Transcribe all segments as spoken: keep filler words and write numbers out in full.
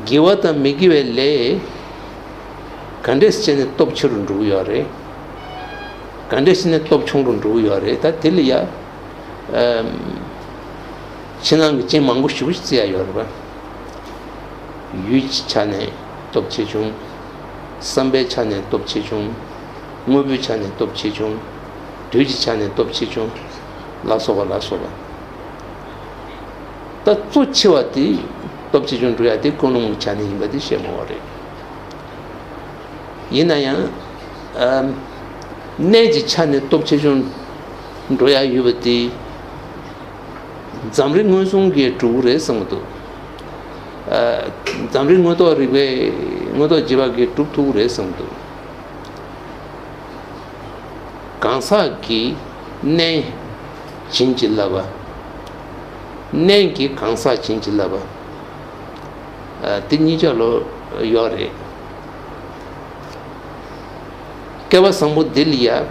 དགེ་བ་དང་མི་དགེ་བའི་ལས་ག་འདྲས་བྱས་ནས་སྟོབས་ཆེ་རུ་འགྲོ་གི་ཡོད་རེད། ག་འདྲས་བྱས་ནས་སྟོབས་ཆུང་རུ་འགྲོ་གི་ཡོད་རེད། ད་དེ་ལ་ཡ་ཨམ། ཕྱི་ནང་གི་རྐྱེན་མང་པོ་ཞེ་པོ་ཞིག་བརྩི་ཡ་ཡོད་རེད་པ། ཡུལ་གྱི་ཆ་ནས་སྟོབས་ཆེ་ཆུང་། བསམ་པའི་ཆ་ནས་སྟོབས་ཆེ་ཆུང་། དངོས་པོའི་ཆ་ནས་སྟོབས་ཆེ་ཆུང་། དུས་ཀྱི་ཆ་ནས་སྟོབས་ཆེ་ཆུང་། ལ་སོགས་པ་ལ་སོགས་པ། ད་གཙོ་ཆེ་བ་དེ་སྟོབས་ཆེ་ཆུང་འགྲོ་ཡ་དེ་ཀུན་སློང་གི་ཆ་ནས་ཡིན་པ་དེ་བཤད་མི་དགོས་རེད། ཡིན་ན་ཡང་ཨམ། གནས་ཀྱི་ཆ་ནས་སྟོབས་ཆེ་ཆུང་འགྲོ་ཡ་ཡོད་པ་དེ། འཛམ་རིག་མངོན་སུམ་གྱིས་གྲུབ་ཀྱི་རེད་བསམ་གྱི་འདུག་ཨ། འཛམ་རིག་མངོན་རྟོགས་རིག་པའི་མངོན་རྟོགས་རྒྱས་པ་གིས་གྲུབ་ཐུབ་ཀྱི་རེད་བསམ་གྱི་འདུག་གང་ཟག་གི་གནས་བྱིན་གྱིས་བརླབས་པ། གནས་ཀྱི་གང་ཟག་བྱིན་གྱིས་བརླབས་པ། ཨ། དེ་གཉིས་ཆ་ལོ་ཡོད་རེད། བསྐལ་པ་བཟང་པོ་འདི་ལ་ཡ།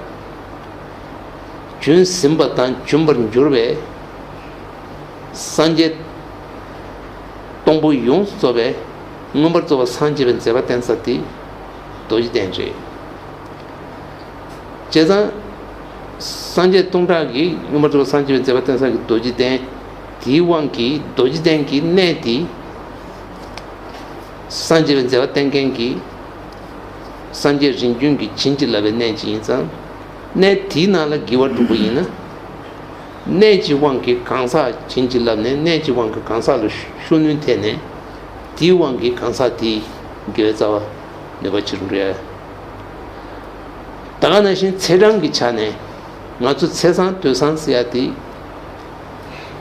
བྱོན་ཟིན་པ་དང་འབྱོན་པར་འགྱུར་བའི་སངས་རྒྱས་སྟོང་པོ་ཡོངས་སུ་རྫོགས་པའི་མངོན་པར་རྫོགས་པར་སངས་རྒྱས་པའི་མཛད་པ་བསྟན་ས་དེ་རྡོ་རྗེ་གདན་རེད། བྱས་ཙང་། སངས་རྒྱས་སྟོང་ཕྲག་གིས་མངོན་པར་རྫོགས་པར་སངས་རྒྱས་པའི་མཛད་པ་བསྟན་ས་གི་རྡོ་རྗེ་གདན། དེའི་དབང་གིས་རྡོ་རྗེ་གདན་གྱི་གནས་དེ། སངས་རྒྱས་པའི་མཛད་པ་བསྟན་མཁན་གྱི་སངས་རྒྱས་རིམ་བྱོན་གྱིས་བྱིན་གྱིས་བརླབས་པའི་གནས་ཅིག་ཡིན་ཙང་། གནས་དེའི་ནང་ལ་དགེ་བ་བསྒྲུབ་པ་ཡིན་ན། གནས་ཀྱི་དབང་གིས་གང་ཟག་བྱིན་གྱིས་བརླབས་ནས། གནས་ཀྱི་དབང་གིས་གང་ཟག་ལ་ཤུགས་སྣོན་ཐེབས་ནས། དེའི་དབང་གིས་གང་ཟག་དེའི་དགེ་བའི་རྩ་བ་ནུས་པ་ཆེ་རུ་འགྲོ་ཡ། ད་ག་ནང་བཞིན་ཚེས་གྲངས་ཀྱི་ཆ་ནས་ང་ཚོ་ཚེས་བཟང་དུས་བཟང་ཟེར་ཡ་དེ།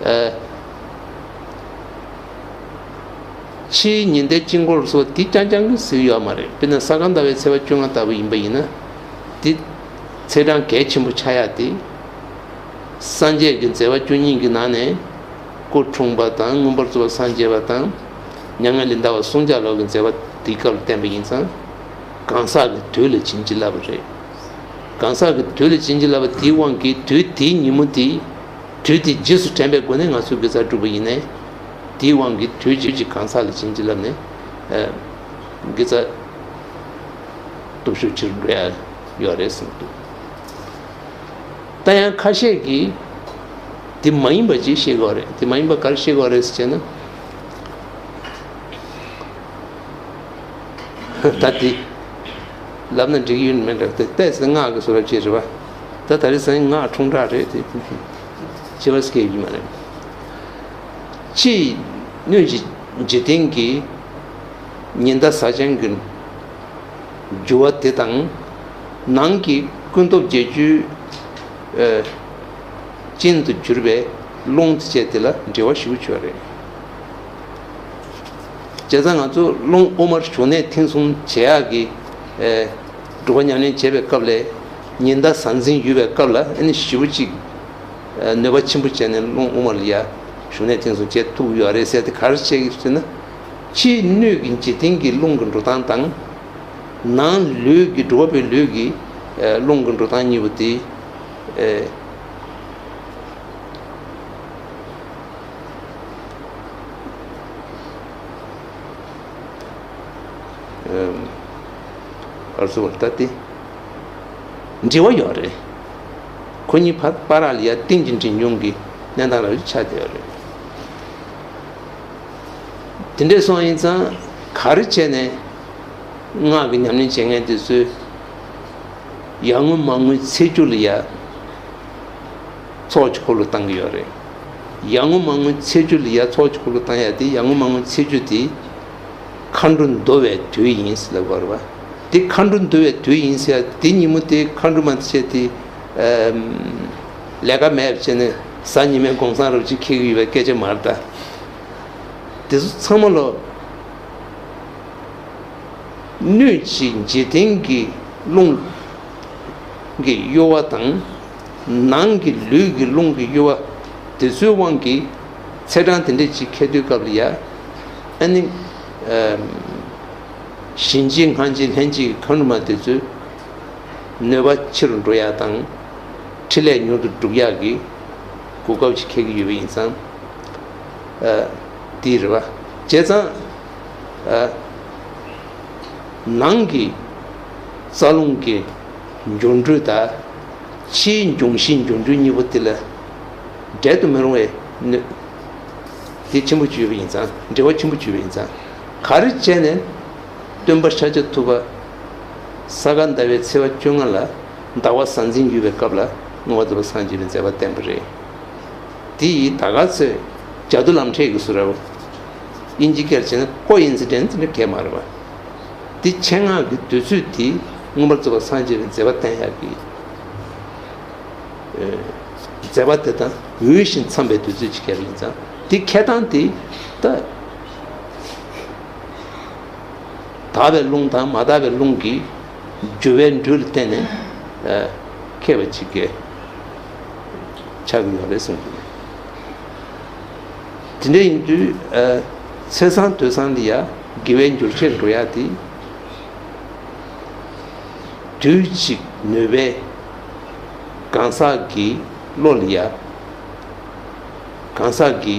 ཨ། ཕྱིའི་ཉི་ཟླའི་དཀྱིལ་འཁོར་སོགས་དེ་རྐྱང་རྐྱང་གིས་ཟེར་གྱི་ཡོད་མ་རེད། དཔེར་ན་ས་ག་ཟླ་བའི་ཚེས་པ་བཅོ་ལྔ་ལྟ་བུ་ཡིན་པ་ཡིན་ན། དེ་ཚེས་གྲངས་གལ་ཆེན་པོ་ཆགས་ཡ་དེ། སངས་རྒྱས་ཀྱི་མཛད་པ་བཅུ་གཉིས་ཀྱི་ནང་ནས་སྐུ་འཁྲུངས་པ་དང་། མངོན་པར་རྫོགས་པར་སངས་རྒྱས་པ་དང་། མྱ་ངན་ལས་འདའ་བ་གསུམ་ཆར་ལོག་གི་མཛད་པ་དེའི་སྐབས་ལ་བསྟན་པ་ཡིན་ཙང་། གང་ཟག་གི་དུས་ལ་བྱིན་གྱིས་བརླབས་པ་རེད། གང་ཟག་གི་དུས་ལ་བྱིན་གྱིས་བརླབས་པ་དེའི་དབང་གིས་དུས་དེའི་ཉིན་མོ་དེའི། དུས་དེ་རྗེས་སུ་དྲན་པའི་སྒོ་ནས་ང་ཚོས་དགེ་རྩ་བསྒྲུབས་པ་ཡིན་ནའི། དེའི་དབང་གིས་དུས་རྗེས་ཀྱི་གང་ཟག་ལ་བྱིན་གྱིས་བརླབས་ནས། ཨ། དགེ་རྩ་སྟོབས་ཤུགས་ཆེ་རུ་འགྲོ་ཡ་ཡོད་རེད་བསམ་གྱི་འདུག་ད་ཡང་ཁ་ཤས་ཀྱིས་དེ་མ་ཡིན་པ་ཅིག་བཤད་ཀྱི་ཡོད་རེད། དེ་མ་ཡིན་པ་ག་རེ་བཤད་ཀྱི་ཡོད་རེད་ཟེར་བྱས་ན། ད་དེ་ལབ་ན་འགྲིག་གི་ཡོད་མེད་འདྲ། དེ་ཏོག་ཙམ་སྔགས་ཀྱི་བཟོ་འདྲ་ཅིག་རེད་པ། ད་ད་རེས་སང་སྔགས་ཁྲུང་ཁྲག་རེད་དེ། བྱེད་པ་སྐྱེ་ཡོད་མ་རེད། ཕྱིའི་སྣོད་ཀྱི་འཇིག་རྟེན་གྱི་ཉི་ཟླ་གཟའ་ཆེན་གྱི་རྒྱུ་བ་དེ་དང་། ནང་གི་ཀུན་སྟོབས་བརྒྱད་ཅུའི་ཨ་རྐྱེན་དུ་གྱུར་པའི་རླུང་དེ་བཅས་དེ་ལ་འབྲེལ་བ་ཞེ་པོ་ཅིག་ཡོད་རེད། བྱས་ཙང་ང་ཚོ་རླུང་དབུ་མར་བྱུང་གནས་ཐེངས་གསུམ་བྱེད་ཡག་གི་ཨ་སྒྲུབ་པ་ཉམས་ལེན་བྱེད་པའི་སྐབས་ལ། ཉི་ཟླ་གཟའ་འཛིན་ཡོད་པའི་སྐབས་ལ་ཨ་ནི་ཞེ་པོ་ཅིག་ཨ་ནུས་པ་ཆེན་པོ་བྱས་ནས་རླུང་དབུ་མར་ལ་ཡ་བྱུང་གནས་ཐེངས་གསུམ་བྱེད་ཐུབ་ཀྱི་ཡོད་རེད་ཟེར་དེ་ག་རེ་བྱེད་ཀྱི་ཟེར་ན། ཕྱིའི་སྣོད་ཀྱི་འཇིག་རྟེན་གྱི་རླུང་གི་འགྲོ་སྟངས་དང་། ནང་ལུས་ཀྱི་འགྲོ་བ་པོའི་ལུས་ཀྱི་ཨ་རླུང་གི་འགྲོ་སྟངས་གཉིས་པོ་དེ་ཨ་ཨ་ཨར་སུ་བར་ད་དེ་འབྲེལ་བ་ཡོད་རེད། ཁོ་གཉིས་བར་བར་ལ་ཡ་གཏིང་གི་འབྲེལ་མྱོང་གི་གནས་སྟངས་རང་བཞིན་ཆགས་བསྡད་ཡོད་རེད། དེ་འདྲས་སོང་ཡིན་ཙང་ག་རེ་བྱས་ནས་སྔགས་ཀྱི་ཉམས་ལེན་བྱེད་མཁན་དེ་ཚོས་ཡར་ངོ་མར་ངོའི་ཚེས་བཅུ་ལ་ཡ་ཚོགས་ཀྱི་འཁོར་ལོ་བཏང་གི་ཡོད་རེད། ཡར་ངོ་མར་ངོའི་ཚེས་བཅུ་ལ་ཡ་ཚོགས་ཀྱི་འཁོར་ལོ་བཏང་ཡ་དེ། ཡར་ངོ་མར་ངོའི་ཚེས་བཅུ་དེ་མཁའ་འགྲོ་འདུ་བའི་དུས་ཡིན་ཟེར་ལབ་དགོས་རེད་པ། དེ་མཁའ་འགྲོ་འདུ་བའི་དུས་ཡིན་ཟེར་ཡ་དེ་ཉིན་མོ་དེ་མཁའ་འགྲོ་མ་བྱས་དེ་ཨམ་ལས་ཀ་མེད་པ་བྱས་ནས་གཟའ་ཉི་མའི་དགོང་སང་རབ་ཅིག་འཁེལ་གི་ཡོད་པའི་སྐད་ཆ་མ་རེད་ད། དེ་ཚོ་ཚང་མ་ལོ། སྣོད་ཀྱི་འཇིག་རྟེན་གྱི་རླུང་གི་གཡོ་བ་དང་། ནང་གི་ལུས་ཀྱི་རླུང་གི་གཡོ་བ་དེ་ཚོའི་དབང་གིས་ཚེས་གྲངས་དེ་འདྲ་ཅིག་འཁེལ་དུས་སྐབས་ལ་ཡ། ཨ་ནི་ཨ་གཤིན་རྗེ་སྔགས་རྗེ་ལྷན་ཅིག་གི་མཁའ་འགྲོ་མ་དེ་ཚོས་ནུས་པ་ཆེ་རུ་འགྲོ་ཡ་དང་། འཕྲིན་ལས་མྱུར་དུ་སྒྲུབ་ཡག་གི་གོ་སྐབས་ཅིག་འཁེལ་གྱི་ཡོད་པ་ཡིན་ཙང་། ཨ་དེ་རེད་པ། བྱས་ཙང་ ཨ། ནང་གི་རྩ་རླུང་གི་འགྱུར་འགྲོས་དང་ཕྱིའི་འབྱུང་བཞིའི་འགྱུར་འགྲོས་གཉིས་པོ་དེ་ལ་འབྲལ་དུ་མི་རུང་བའི་གནོད། དེ་ཆེན་པོ་བརྗོད་པ་ཡིན་ཙང་། འབྲེལ་བ་ཆེན་པོ་བརྗོད་པ་ཡིན་ཙང་། ག་རེ་བྱས་ནས་སྟོན་པ་ཤཱཀྱ་ཐུབ་པ་ས་ག་ཟླ་བའི་ཚེས་པ་བཅོ་ལྔ་ལ་ཟླ་བ་གཟའ་འཛིན་ཡོད་པའི་སྐབས་ལ་མངོན་པར་རྫོགས་པར་སངས་རྒྱས་པའི་མཛད་པ་བསྟན་པ་རེད། དེ་ཡིས་ད་ག་ཚོད་ཇ་དུ་ལམ་འཕྲད་ཀྱི་བཟོ་འདྲ་བོ། དབྱིན་ཇི་སྐད་བྱས་ན་ཀོ་ཨིན་སི་ཌེན་སི་འདྲ་གས་མ་རེད་པ། དེ་ཆེད་མངགས་ཀྱི་དུས་ཚོད་དེ་མངོན་པར་རྫོགས་པར་སངས་རྒྱས་པའི་མཛད་པ་བསྟན་ཡག་གི། ཨེ། མཛད་པ་དེ་དང་འོས་ཤིང་འཚམས་པའི་དུས་ཚོད་ཅིག་ཁེལ་ཡིན་ཙང་། དེ་ཁེལ་སྟངས་དེ་ད་དག་པའི་རླུང་དང་མ་དག་པའི་རླུང་གི་རྒྱུ་བའི་འགྲོས་ལ་བརྟེན་ནས། ཨེ། ཁེལ་བ་ཅིག་གི་ཆགས་ཀྱི་ཡོད་རེད་གསུངས་འདུག། དེ་འདྲ་ཡིན་དུས། ཨ། ཚེས་བཟང་དུས་བཟང་འདི་ཡ་དགེ་བའི་འགྱུར་ཁྱེར་འགྲོ་ཡ་དེ། དུས་གཅིག་ནུས་པའི་གང་ཟག་གི་བློ་ལ་ཡ། གང་ཟག་གི་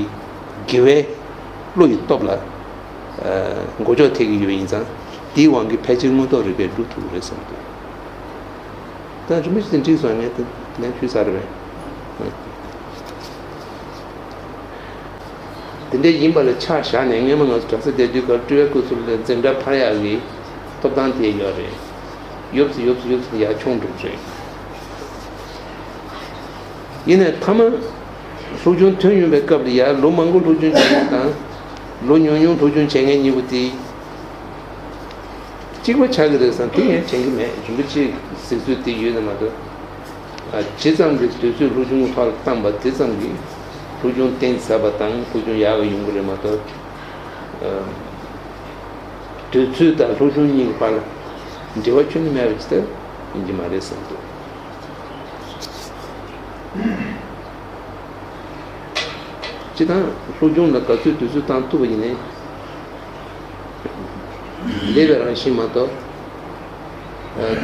དགེ་བའི་བློ་ཡི་སྟོབས་ལ། ཨ། མགོ་ལྕོག་ཐེག་གི་ཡོད་པ་ཡིན་ཙང་། དེའི་དབང་གིས་ཕལ་ཆེར་མངོན་རྟོགས་རིག་པས་སྒྲུབ་ཐུབ་ཀྱི་རེད་བསམ་འདུག། ད་རིན་པོ་ཆེ་དེ་འགྲིག་སོང་། ངས་དེ་ལན་ཕུལ་ཚར་བས། དེ་འདྲ་ཡིན་པ་ལ་ཆ་བཞག་ནས། སྔོན་མ་ང་ཚོ་གྲྭ་ས་བསྡད་དུས་སྐབས་སྤྲུལ་བའི་སྐུ་ཚབ་ལ་འཛིན་གྲྭ་འཕར་ཡག་གི་ཐོབ་ཐང་དེ་ཡོད་རེད། ཡོད་ཙམ་ཡོད་ཙམ་ཡོད་ཙམ་ཡར་མཆོང་འགྲོ་གི་རེད། ཡིན་ནའི་མཐའ་མ་སློབ་སྦྱོང་ཐོན་ཡོང་བའི་སྐབས་ལ་ཡ། ལོ་མང་པོ་སློབ་སྦྱོང་བྱེད་མཁན་དང་ལོ་ཉུང་ཉུང་སློབ་སྦྱོང་བྱེད་མཁན་གཉིས་པོ་དེ་གཅིག་པ་ཆགས་ཀྱི་རེད་བསམ། དེ་ངས་དྲན་གྱི་མེད། རིན་པོ་ཆེས་གཟིགས་ཚུལ་དེ་ཡོད་ན་མ་གཏོགས། ཨ། ཇི་ཙམ་གྱི་དུས་ཚོད་སློབ་སྦྱོང་གི་ཐོག་ལ་བཏང་པ་དེ་ཙམ་གྱིས་སློབ་སྦྱོང་གཏན་ཟབ་པ་དང་སློབ་སྦྱོང་ཡག་ག་ཡོང་གི་རེད་མ་གཏོགས། ཨ། དུས་ཚོད་དང་སློབ་སྦྱོང་གཉིས་ཀྱི་བར་ལ་འབྲེལ་བ་ཁྱོན་ནས་མེད་པ་ཅིག་ད་ཡིན་གྱི་མ་རེད་བསམ་འདུག། སྤྱིར་བཏང་སློབ་སྦྱོང་ལ་ག་ཚོད་དུས་ཚོད་བཏང་ཐུབ་པ་ཡིན་ནའི། འདས་པའི་རང་བཞིན་མ་གཏོགས། ཨ།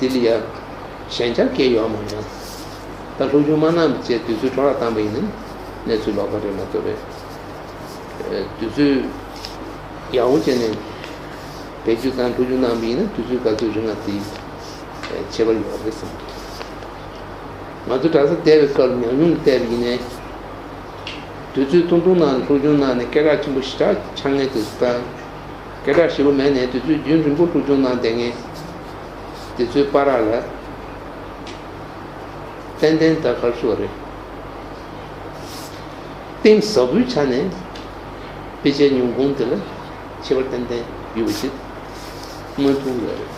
དེ་ལ་ཡ་ཞན་ཆ་གང་ཡང་ཡོད་མ་རེད། ད་སློབ་སྦྱོང་མ་གནང་བ་བྱས་དུས་ཚོད་འཕྲོ་བརླག་བཏང་པ་ཡིན་ན་གནས་ཚུལ་ལོགས་ཀ་རེད་མ་གཏོགས་པས། ཨ། དུས་ཚོད་ཡག་པོ་བྱས་ནས་བེད་སྤྱོད་དང་སློབ་སྦྱོང་གནང་བ་ཡིན་ན་དུས་ཚོད་ག་ཚོད་རིང་བ་དེ་ཁྱད་པར་ཡོད་རེད་བསམ་གྱི། ང་ཚོ་གྲྭ་ས་བསྡད་པའི་སྐབས་ཉམས་མྱོང་ལ་བལྟས་པ་ཡིན་ནའི། དུས་ཚོད་ཐུང་ཐུང་ནང་སློབ་སྦྱོང་གནང་ནས་སྐད་གྲགས་ཆེན་པོ་ཞེ་དྲག་ཆགས་མཁན་དེ་ཚོ་དང་། སྐད་གྲགས་ཞེ་པོ་མེད་ནའི་དུས་ཚོད་རྒྱུན་རིང་པོ་སློབ་སྦྱོང་གནང་བསྡད་མཁན་དེ་ཚོའི་བར་ལ་ཏན་ཏན་ད་ག་རེ་ཟེར་དགོས་རེད། གཏིང་ཟབ་པོའི་ཆ་ནས་དཔེ་ཆའི་ཉམས་མྱོང་དེ་ལ་ཁྱད་པར་ཏན་ཏན་ཡོད་པ་ཞིག་མངོན་མཐོང་ཡོད་རེད།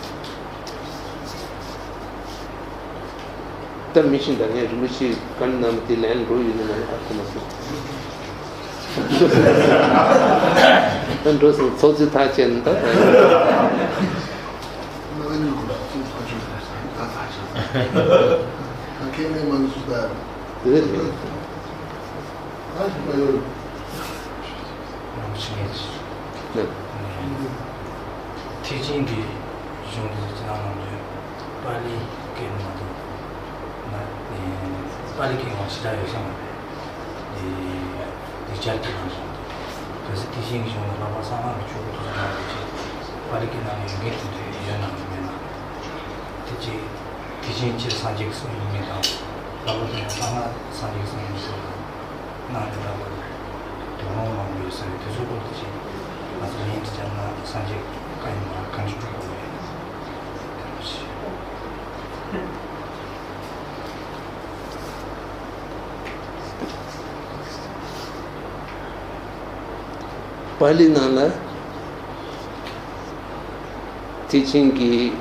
ད་མི་ཤིང་དང་ངས་རིན་པོ་ཆེའི་བཀའ་གནང་བ་དེ་ལན་འགྲོ་ཡོད་ནི་མ་ཡིན་པ་ཁོ་མ་གསུངས། ད་འགྲོ་སོང་། ཚོགས་གཙོས་ཐག་བཅད་ན་ད། དེ་རེད། རིན་པོ་ཆེ་ངས་ཅིག་ཐེག་ཆེན་གྱི་གཞུང་དེ་ཚོ་ཅི་ལྟར་གནང་རྒྱུ། པཱ་ལི་སྐད་མ་གཏོགས་ན། པཱ་ལི་སྐད་ངོ་ཞེ་དྲག་ཡོད་ས་མ་རེད། དེ་དེ་ཆར་གྱི་ནང་བཞིན་དུ། གལ་སྲིད་དེ་བཞིན་གྱི་གཞུང་ལ་ལྷག་པར་གསང་སྔགས་ཀྱི་ཆོས་སྐོར་དུ་གནང་བའི་ཆེད་པཱ་ལི་སྐད་ནང་ལ་ཡོད་མཁན་དེ་འདྲ་ཡོད་ནམ་མེད་ན། དེ་རྗེས་དེ་བཞིན་སྤྱིར་སངས་རྒྱས་ཀྱི་གསུང་ཡིན་མིན་དང་། ལྷག་པར་དུ་ཡང་གསང་སྔགས་སངས་རྒྱས་ཀྱི་གསུང་ཡིན་མིན་སོགས་ལ་གནང་ཡོད་ལ། དོགས་སློང་མང་པོ་ཡོད་ས་རེད། དེ་ཚོའི་སྐོར་དེ་བཞིན་ང་ཚོ་ལན་དུ་བྱས་ན་སངས་རྒྱས་བཀའ་ཡིན་མ་གང་ཅི་སྒྲུབ་དགོས་རེད། པཱ་ལི་ནང་ལ་ཐེག་ཆེན་གྱི་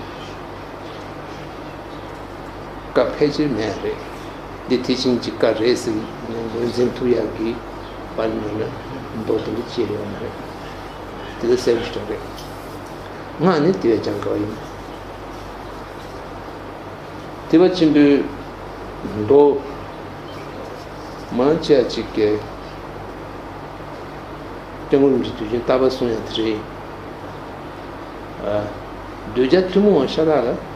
བཀའ་ཕལ་ཆེར་མེད་རེད། འདི་ཐེག་ཆེན་གྱི་བཀའ་རེད་ཟེར་ངོས་འཛིན་ཐུབ་ཡག་གི་པཱ་ལི་ནང་ལ་མདོ་དེ་འདྲ་ཅིག་ཡོད་མ་རེད། དེ་ལ་གསལ་པོ་ཞིག་རེད། སྔགས་ནི་དེ་བས་ཀྱང་དགའ་བ་ཡིན། ཐེག་པ་ཆེན་པོའི་མདོ་མང་ཆེ་བ་ཅིག་གིས་སྐྱབས་མགོན་རིན་པོ་ཆེ་དུས་རྒྱུན་རྟག་པར་གསུང་ཡག་དེ་རེད། ཨ། གདུལ་བྱ་ཐུན་མོང་བ་ཤ་སྟག་ལ་